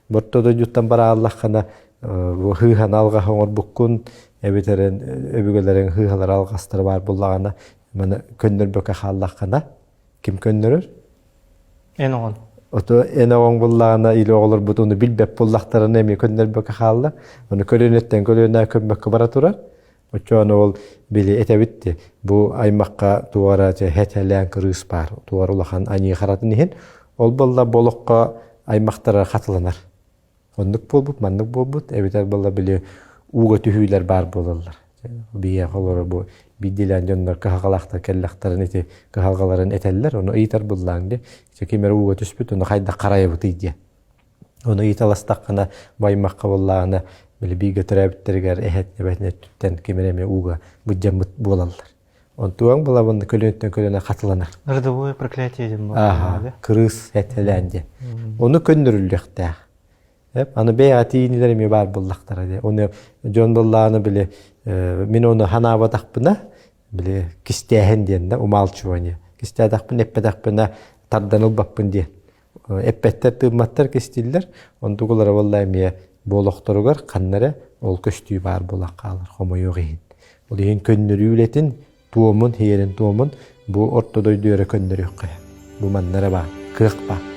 Борто дойдуттан барааллаххына хыыһаны алҕаһы оҥорбуккун эбэтэр өбүгэлэриҥ хыыһалара алҕастара баар буоллаҕына маны көннөрбөккө хааллаххына ким көннөрөр? Эн оҕон. Ото эн оҕоҥ буллаҕына или оҕолорбут ону билбэт буоллахтарына эмиэ көннөрбөккө хаалла. Ону көлүөнэттэн көлүөнэ көммөккө бара турар. Оччоҕуна ол били этэбит дии, бу аймахха туора хэтэлээн кырыыс баар, туора улахан аньыы харатын иһин, ол буолла бу олоххо аймахтара хатыланар. Оннук буолбут, маннык буолбут, эбэтэр буолла били ууга түһүүлэр баар буолаллар. Биһиэхэ олорор бу биирдиилээн дьоннор кыһалҕалаахтар кэллэхтэрин ити кыһалҕаларын этэллэр, ону ыйытар буллааҥ дии. Ким эрэ ууга түспүт, ону хайдах харайабытый диэн. Ону ыйыталастаххына, бу аймахха буоллаҕына, били бииргэ төрөөбүттэригэр эһэт эбэтин өттүттэн ким эрэ эмиэ ууга былдьаммыт буолаллар. Онтугаҥ булабын көлүөнтэн көлүөнэ хатыланар. Родовое проклятие диэн буолар. Кырыыс этэлээн диэн. Ону көннөрүллүөхтээх. Аны бэйэҕэ тиийинилэр эмиэ баар буоллахтара диye. Ону дьон буоллаҕына били мин ону ханаабатахпына били кистээһин диэн да умалчивание. Кистээтэхпинэ эппэтэхпинэ тардан ылбаппын диэн. Эппэттэр тыымматтар кистииллэр. Онтугулара буолла эмиэ бу олохторугар ханна эрэ ол көстүү баар буолан хаалар хомойуох иһин. Ол иһин көннөрүү үлэтин туомун, иһиэрин туомун бу орто дойду эрэ көннөрүөххэ. Бу манна эрэ баар, кыах баар.